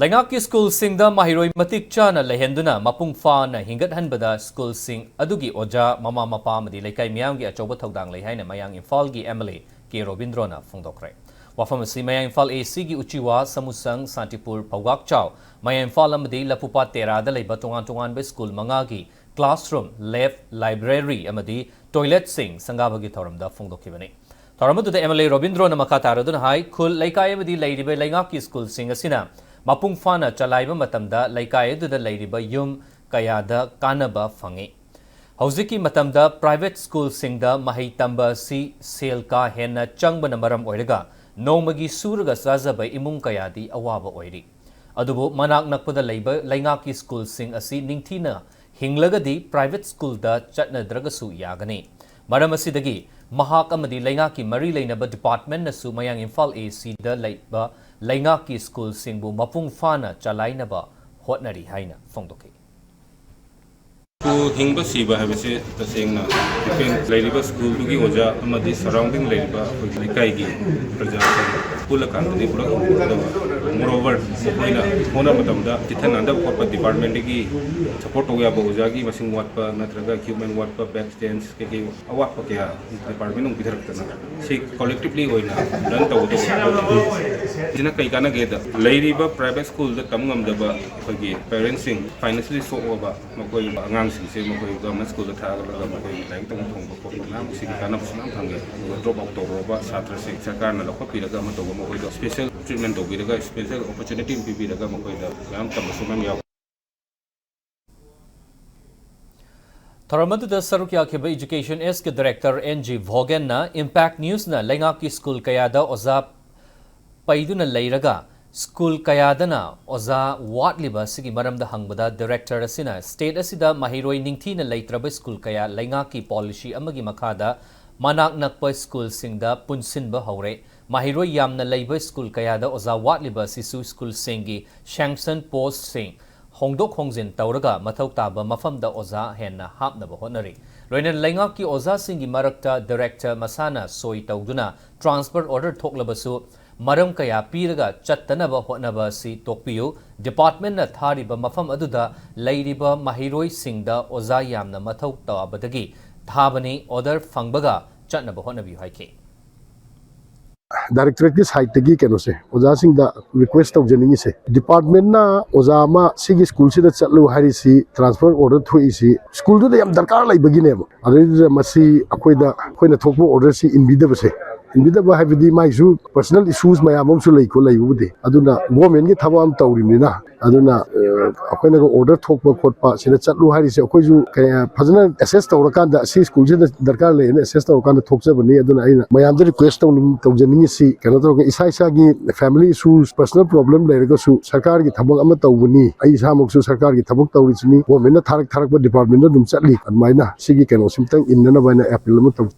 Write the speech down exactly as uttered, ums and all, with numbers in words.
ꯂꯩꯉꯥꯛꯀꯤ ꯁ꯭ꯀꯨꯜꯁꯤꯡꯗ ꯃꯍꯩꯔꯣꯏ ꯃꯇꯤꯛ ꯆꯥꯅ ꯂꯩꯍꯟꯗꯨꯅ ꯃꯄꯨꯡ ꯐꯥꯅ ꯍꯤꯡꯒꯠꯍꯟꯕꯗ ꯁ꯭ꯀꯨꯜꯁꯤꯡ ꯑꯗꯨꯒꯤ ꯑꯣꯖꯥ, ꯃꯃꯥ ꯃꯄꯥ ꯑꯃꯗꯤ ꯂꯩꯀꯥꯏ ꯃꯤꯌꯥꯝꯒꯤ ꯑꯆꯧꯕ ꯊꯧꯗꯥꯡ ꯂꯩ ꯍꯥꯏꯅ ꯃꯌꯥꯡ ꯏꯝꯐꯥꯜꯒꯤ MLA ꯀꯦ ꯔꯣꯕꯤꯟꯗ꯭ꯔꯣꯅ ꯐꯣꯡꯗꯣꯛꯈ꯭ꯔꯦ꯫ ꯋꯥꯐꯝ ꯑꯁꯤ ꯃꯌꯥꯡ ꯏꯝꯐꯥꯜ ACꯒꯤ ꯎꯆꯤꯋꯥ, ꯁꯃꯨꯁꯪ, ꯁꯥꯟꯇꯤꯄꯨꯔ, ꯐꯧꯒꯥꯛꯆꯥꯎ, ꯃꯌꯥꯡ ꯏꯝꯐꯥꯜ ꯑꯃꯗꯤ ꯂꯐꯨꯄꯥꯠ ꯇꯦꯔꯥꯗ ꯂꯩꯕ ꯇꯣꯉꯥꯟ ꯇꯣꯉꯥꯟꯕ ꯁ꯭ꯀꯨꯜ ꯃꯉꯥꯒꯤ classroom, lab, library ꯑꯃꯗꯤ toiletꯁꯤꯡ ꯁꯪꯒꯥꯕꯒꯤ ꯊꯧꯔꯝꯗ ꯐꯣꯡꯗꯣꯛꯈꯤꯕꯅꯤ꯫ ꯊꯧꯔꯝ ꯑꯗꯨꯗ MLA ꯔꯣꯕꯤꯟꯗ꯭ꯔꯣꯅ ꯃꯈꯥ ꯇꯥꯔꯗꯨꯅ ꯍꯥꯏ, ꯈꯨꯜ, ꯂꯩꯀꯥꯏ ꯑꯃꯗꯤ ꯂꯩꯔꯤꯕ ꯂꯩꯉꯥꯛꯀꯤ ꯁ꯭ꯀꯨꯜꯁꯤꯡ ꯑꯁꯤꯅ ꯃꯄꯨꯡ ꯐꯥꯅ ꯆꯂꯥꯏꯕ ꯃꯇꯝꯗ ꯂꯩꯀꯥꯏ ꯑꯗꯨꯗ ꯂꯩꯔꯤꯕ ꯌꯨꯝ ꯀꯌꯥꯗ ꯀꯥꯟꯅꯕ ꯐꯪꯏ꯫ ꯍꯧꯖꯤꯛꯀꯤ ꯃꯇꯝꯗ private ꯁ꯭ꯀꯨꯜꯁꯤꯡꯗ ꯃꯍꯩ ꯇꯝꯕ ꯑꯁꯤ ꯁꯦꯜ ꯀꯥ ꯍꯦꯟꯅ ꯆꯪꯕꯅ ꯃꯔꯝ ꯑꯣꯏꯔꯒ ꯅꯣꯡꯃꯒꯤ ꯁꯨꯔꯒ ꯆꯥꯖꯕ ꯏꯃꯨꯡ ꯀꯌꯥꯗꯤ ꯑꯋꯥꯕ ꯑꯣꯏꯔꯤ꯫ ꯑꯗꯨꯕꯨ ꯃꯅꯥꯛ ꯅꯛꯄꯗ ꯂꯩꯕ ꯂꯩꯉꯥꯛꯀꯤ ꯁ꯭ꯀꯨꯜꯁꯤꯡ ꯑꯁꯤ ꯅꯤꯡꯊꯤꯅ ꯍꯤꯡꯂꯒꯗꯤ private ꯁ꯭ꯀꯨꯜꯗ ꯆꯠꯅꯗ꯭ꯔꯒꯁꯨ ꯌꯥꯒꯅꯤ꯫ ꯃꯔꯝ ꯑꯁꯤꯗꯒꯤ ꯃꯍꯥꯛ ꯑꯃꯗꯤ ꯂꯩꯉꯥꯛꯀꯤ ꯃꯔꯤ ꯂꯩꯅꯕ departmentꯅꯁꯨ ꯃꯌꯥꯡ ꯏꯝꯐꯥꯜ ACꯗ ꯂꯩꯕ ꯂꯩꯉꯥꯛꯀꯤ ꯁ꯭ꯀꯨꯜꯁꯤꯡꯕꯨ ꯃꯄꯨꯡ ꯐꯥꯅ ꯆꯂꯥꯏꯅꯕ ꯍꯣꯠꯅꯔꯤ ꯍꯥꯏꯅ ꯐꯣꯡꯗꯣꯛꯈꯤ꯫ ꯁ꯭ꯀꯨꯜ ꯍꯤꯡꯕ ꯁꯤꯕ ꯍꯥꯏꯕꯁꯦ ꯇꯁꯦꯡꯅ depend ꯂꯩꯔꯤꯕ ꯁ꯭ꯀꯨꯜꯗꯨꯒꯤ ꯑꯣꯖꯥ ꯑꯃꯗꯤ surrounding ꯂꯩꯔꯤꯕ ꯑꯩꯈꯣꯏꯒꯤ ꯂꯩꯀꯥꯏꯒꯤ ꯄ꯭ꯔꯖꯥꯁꯤꯡ ꯄꯨꯜꯂꯀꯥꯟꯗꯗꯤ ꯄꯨꯂꯞ ꯍꯤꯡꯒꯗꯕ꯫ Moreover, ꯃꯈꯣꯏꯅ ꯍꯣꯠꯅꯕ ꯃꯇꯝꯗ ꯆꯤꯊ ꯅꯥꯟꯗꯕ ꯈꯣꯠꯄ departmentꯗꯒꯤ support ꯇꯧꯕ ꯌꯥꯕ ꯑꯣꯖꯥꯒꯤ ꯃꯁꯤꯡ ꯋꯥꯠꯄ ꯅꯠꯇ꯭ꯔꯒ equipment ꯋꯥꯠꯄ, bench, desk ꯀꯩꯀꯩ ꯑꯋꯥꯠꯄ ꯀꯌꯥ department ꯑꯃ ꯄꯤꯊꯔꯛꯇꯅ ꯁꯤ collectively ꯑꯣꯏꯅ run ꯇꯧꯒꯗꯕ꯫ ꯁꯤꯅ ꯀꯩ ꯀꯥꯟꯅꯒꯦꯗ, ꯂꯩꯔꯤꯕ private ꯁ꯭ꯀꯨꯜꯗ ꯇꯝ ꯉꯝꯗꯕ ꯑꯩꯈꯣꯏꯒꯤ parentsꯁꯤꯡ, financially ꯁꯣꯛꯑꯕ ꯃꯈꯣꯏ ꯑꯉꯥꯡꯁꯤꯡꯁꯦ ꯃꯈꯣꯏ government ꯁ꯭ꯀꯨꯜꯗ ꯊꯥꯒꯠꯂꯒ ꯃꯈꯣꯏꯒꯤ ꯂꯥꯏꯔꯤꯛ ꯇꯝꯕ ꯐꯪꯕ ꯈꯣꯠꯄ ꯃꯌꯥꯝ ꯁꯤꯒꯤ ꯀꯥꯟꯅꯕꯁꯨ ꯃꯌꯥꯝ ꯐꯪꯉꯦ꯫ ꯑꯗꯨꯒ drop out ꯇꯧꯔꯕ ꯁꯥꯇ꯭ꯔꯁꯤꯡ ꯁꯔꯀꯥꯔꯅ ꯂꯧꯈꯠꯄꯤꯔꯒ ꯑꯃ ꯇꯧꯕ, ꯃꯈꯣꯏꯗ special treatment ꯇꯧꯕꯤꯔꯒ special opportunity ꯑꯃ ꯄꯤꯕꯤꯔꯒ ꯃꯈꯣꯏꯗ ꯃꯌꯥꯝ ꯇꯝꯕꯁꯨ ꯃꯌꯥꯝ ꯌꯥꯎꯏ꯫ ꯊꯧꯔꯝ ꯑꯗꯨꯗ ꯁꯔꯨꯛ ꯌꯥꯈꯤꯕ Education Sꯀꯤ director N G Vaughanꯅ Impact Newsꯅ ꯂꯩꯉꯥꯛꯀꯤ ꯁ꯭ꯀꯨꯜ ꯀꯌꯥꯗ ꯑꯣꯖꯥ ꯄꯩꯗꯨꯅ ꯂꯩꯔꯒ ꯁ꯭ꯀꯨꯜ ꯀꯌꯥꯗꯅ ꯑꯣꯖꯥ ꯋꯥꯠꯂꯤꯕ ꯑꯁꯤꯒꯤ ꯃꯔꯝꯗ ꯍꯪꯕꯗ director ꯑꯁꯤꯅ state ꯑꯁꯤꯗ ꯃꯍꯩꯔꯣꯏ ꯅꯤꯡꯊꯤꯅ ꯂꯩꯇ꯭ꯔꯕ ꯁ꯭ꯀꯨꯜ ꯀꯌꯥ ꯂꯩꯉꯥꯛꯀꯤ policy ꯑꯃꯒꯤ ꯃꯈꯥꯗ ꯃꯅꯥꯛ ꯅꯛꯄ ꯁ꯭ꯀꯨꯜꯁꯤꯡꯗ ꯄꯨꯟꯁꯤꯟꯕ ꯍꯧꯔꯦ꯫ ꯃꯍꯩꯔꯣꯏ ꯌꯥꯝꯅ ꯂꯩꯕ ꯁ꯭ꯀꯨꯜ ꯀꯌꯥꯗ ꯑꯣꯖꯥ ꯋꯥꯠꯂꯤꯕ ꯑꯁꯤꯁꯨ ꯁ꯭ꯀꯨꯜꯁꯤꯡꯒꯤ sanction postꯁꯤꯡ ꯍꯣꯡꯗꯣꯛ ꯍꯣꯡꯖꯤꯟ ꯇꯧꯔꯒ ꯃꯊꯧ ꯇꯥꯕ ꯃꯐꯝꯗ ꯑꯣꯖꯥ ꯍꯦꯟꯅ ꯍꯥꯞꯅꯕ ꯍꯣꯠꯅꯔꯤ꯫ ꯂꯣꯏꯅꯅ ꯂꯩꯉꯥꯛꯀꯤ ꯑꯣꯖꯥꯁꯤꯡꯒꯤ ꯃꯔꯛꯇ director ꯃꯁꯥꯅ ꯁꯣꯏ ꯇꯧꯗꯨꯅ transfer order ꯊꯣꯛꯂꯕꯁꯨ ꯃꯔꯝ ꯀꯌꯥ ꯄꯤꯔꯒ ꯆꯠꯇꯅꯕ ꯍꯣꯠꯅꯕ ꯑꯁꯤ ꯇꯣꯛꯄꯤꯌꯨ꯫ ꯗꯤꯄꯥꯔꯠꯃꯦꯟꯠꯅ ꯊꯥꯔꯤꯕ ꯃꯐꯝ ꯑꯗꯨꯗ ꯂꯩꯔꯤꯕ ꯃꯍꯩꯔꯣꯏꯁꯤꯡꯗ ꯑꯣꯖꯥ ꯌꯥꯝꯅ ꯃꯊꯧ ꯇꯥꯕꯗꯒꯤ ꯊꯥꯕꯅꯤ꯫ ꯑꯣꯔꯗꯔ ꯐꯪꯕꯒ ꯆꯠꯅꯕ ꯍꯣꯠꯅꯕꯤꯌꯨ ꯍꯥꯏꯈꯤ꯫ ꯗꯥꯏꯔꯦꯛꯇꯣꯔꯦꯠꯀꯤ ꯁꯥꯏꯠꯇꯒꯤ ꯀꯩꯅꯣꯁꯦ, ꯑꯣꯖꯥꯁꯤꯡꯗ ꯔꯤꯀ꯭ꯋꯦꯁ ꯇꯧꯖꯅꯤꯡꯉꯤꯁꯦ, ꯗꯤꯄꯥꯔꯠꯃꯦꯟꯠꯅ ꯑꯣꯖꯥ ꯑꯃ ꯁꯤꯒꯤ ꯁ꯭ꯀꯨꯜꯁꯤꯗ ꯆꯠꯂꯨ ꯍꯥꯏꯔꯤꯁꯤ, ꯇ꯭ꯔꯥꯟꯁꯐꯔ ꯑꯣꯔꯗꯔ ꯊꯣꯛꯏꯁꯤ ꯁ꯭ꯀꯨꯜꯗꯨꯗ ꯌꯥꯝ ꯗꯔꯀꯥꯔ ꯂꯩꯕꯒꯤꯅꯦꯕ꯫ ꯑꯗꯨꯗꯩꯗꯨꯗ ꯃꯁꯤ ꯑꯩꯈꯣꯏꯗ, ꯑꯩꯈꯣꯏꯅ ꯊꯣꯛꯄ ꯑꯣꯔꯗꯔꯁꯤ ꯏꯟꯕꯤꯗꯕꯁꯦ, ꯏꯟꯕꯤꯗꯕ ꯍꯥꯏꯕꯗꯤ ꯃꯥꯏꯁꯨ ꯄꯔꯁꯅꯦꯜ ꯏꯁꯨꯁ ꯃꯌꯥꯝ ꯑꯃꯁꯨ ꯂꯩꯀꯣ, ꯂꯩꯕꯕꯨꯗꯤ꯫ ꯑꯗꯨꯅ ꯒꯣꯔꯃꯦꯟꯠꯀꯤ ꯊꯕꯛ ꯑꯃ ꯇꯧꯔꯤꯕꯅꯤꯅ, ꯑꯗꯨꯅ ꯑꯩꯈꯣꯏꯅꯒ ꯑꯣꯔꯗꯔ ꯊꯣꯛꯄ ꯈꯣꯠꯄ ꯁꯤꯗ ꯆꯠꯂꯨ ꯍꯥꯏꯔꯤꯁꯦ ꯑꯩꯈꯣꯏꯁꯨ ꯀꯌꯥ ꯐꯖꯅ ꯑꯦꯁꯦꯁ ꯇꯧꯔꯀꯥꯟꯗ, ꯁꯤ ꯁ꯭ꯀꯨꯜꯁꯤꯗ ꯗꯔꯀꯥꯔ ꯂꯩꯌꯦꯅ ꯑꯦꯁꯦꯁ ꯇꯧꯔꯀꯥꯟꯗ ꯊꯣꯛꯆꯕꯅꯤ꯫ ꯑꯗꯨꯅ ꯑꯩꯅ ꯃꯌꯥꯝꯗ ꯔꯤꯀ꯭ꯋꯦꯁ ꯇꯧꯅꯤꯡ ꯇꯧꯖꯅꯤꯡꯉꯤꯁꯤ, ꯀꯩꯅꯣ ꯇꯧꯔꯒ ꯏꯁꯥ ꯏꯁꯥꯒꯤ ꯐꯦꯃꯤꯂꯤ ꯏꯁꯨꯁ, ꯄꯔꯁꯅꯦꯜ ꯄ꯭ꯔꯣꯕ꯭ꯂꯦꯝ ꯂꯩꯔꯒꯁꯨ ꯁꯔꯀꯥꯔꯒꯤ ꯊꯕꯛ ꯑꯃ ꯇꯧꯕꯅꯤ, ꯑꯩ ꯏꯁꯥꯃꯛꯁꯨ ꯁꯔꯀꯥꯔꯒꯤ ꯊꯕꯛ ꯇꯧꯔꯤꯁꯤꯅꯤ, ꯒꯣꯔꯃꯦꯟꯠꯅ ꯊꯥꯔꯛ ꯊꯥꯔꯛꯄ ꯗꯤꯄꯥꯔꯠꯃꯦꯟꯠꯇ ꯑꯗꯨꯝ ꯆꯠꯂꯤ꯫ ꯑꯗꯨꯃꯥꯏꯅ ꯁꯤꯒꯤ ꯀꯩꯅꯣꯁꯤꯝꯇꯪ ꯏꯟꯅꯅꯕ ꯍꯥꯏꯅ ꯑꯦꯄꯤꯜ ꯑꯃ ꯇꯧ